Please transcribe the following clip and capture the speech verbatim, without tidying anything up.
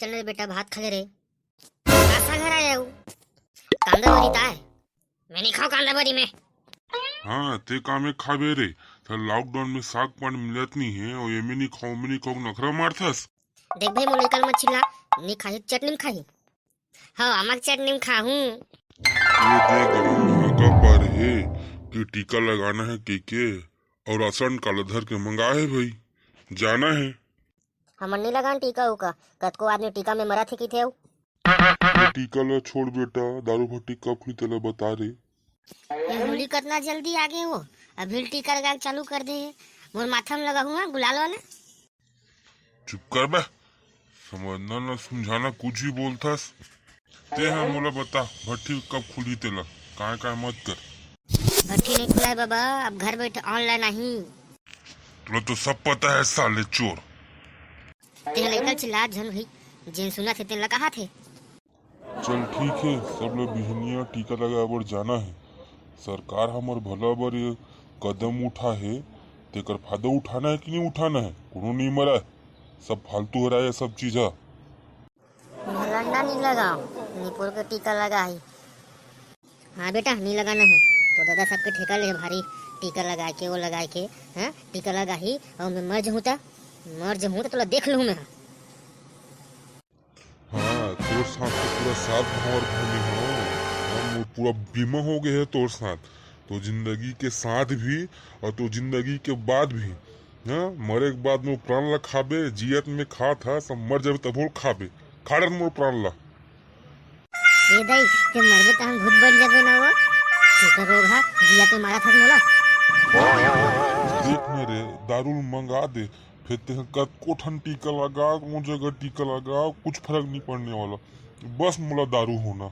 चल रे बेटा, भात खा ले रे। आसा घर आया हूँ। कांदा बरी ताय। मैं नहीं खाऊं कांदा बरी में। हाँ, ते का में खाबे रे? त lockdown में साग पान मिलत नहीं है और ये में नहीं खाऊं, में नहीं खाऊं, नखरा मारथस। देख भाई, मोला कल मत चिल्ला, नहीं खाही, चटनी में खाही। हाँ, आमक चटनी में खाहूं। ये दे गाँव में हाका पार है कि टीका लगाना है के के, और राशन कार्ड धर के मंगा है भाई, जाना है। हमन नहीं लगान टीका उका, कतको आदमी टीका में मरत है किथे अउ। ये टीका ला छोड़ बेटा, दारू भट्टी कब खुली तेला बता रे। ये होली कतना जल्दी आगे हो, अभी टीका लगा के चालू कर दे है। मोर माथा में लगा हुआ गुलाल वाला। चुप कर बे, समझना ना समझाना कुछ भी बोलथस। ते ह मोला बता, भट्टी कब खुली तेला, काय काय मत कर। भट्टी नहीं खुला है बाबा, अब घर बैठे online आही। तुला तो सब पता है साले चोर। ते लइका चिल्ला झन भाई, जेन सुनत हे तेन ला कहा थे। चल ठीक है, सब लोग बिहनिया टीका लगाए बर जाना है। सरकार हमर भला बर ये कदम उठा है, तेकर फायदा उठाना है कि नहीं उठाना है? कोनो नहीं मरा है, सब फालतू हो रहा है सब चीज है। लंडा नहीं लगाओ, निपुर के टीका लगा ही। हाँ बेटा, नहीं लगाना है। तो दादा सबके ठेका ले भारी टीका लगा के, वो लगा के, हाँ, टीका लगा ही और मैं मर जाऊँ ता, मर जाऊँ तो तोला देख लूँ मैं। हाँ, तोर साथ तो पूरा सात भांवर घूमे हो। हाँ, वो पूरा बीमा हो गए है तोर साथ। तो जिंदगी के साथ भी और तो जिंदगी के बाद भी। हाँ, मरे के बाद में प्राण ला खाबे, जियत में खात हा, सब मर जाबे तभो खाबे। खा डर मोर प्राण ला। ए दाई, ते मरबे त हम भूत बन जाबे ना वो। चुप रो भा, जियत में मारा था मोला। देख ना रे, दारू मंगा दे, फिर ते कतको ठन टीका लगा, कौन जगह टीका लगा, कुछ फर्क नहीं पड़ने वाला। बस मोला दारू होना।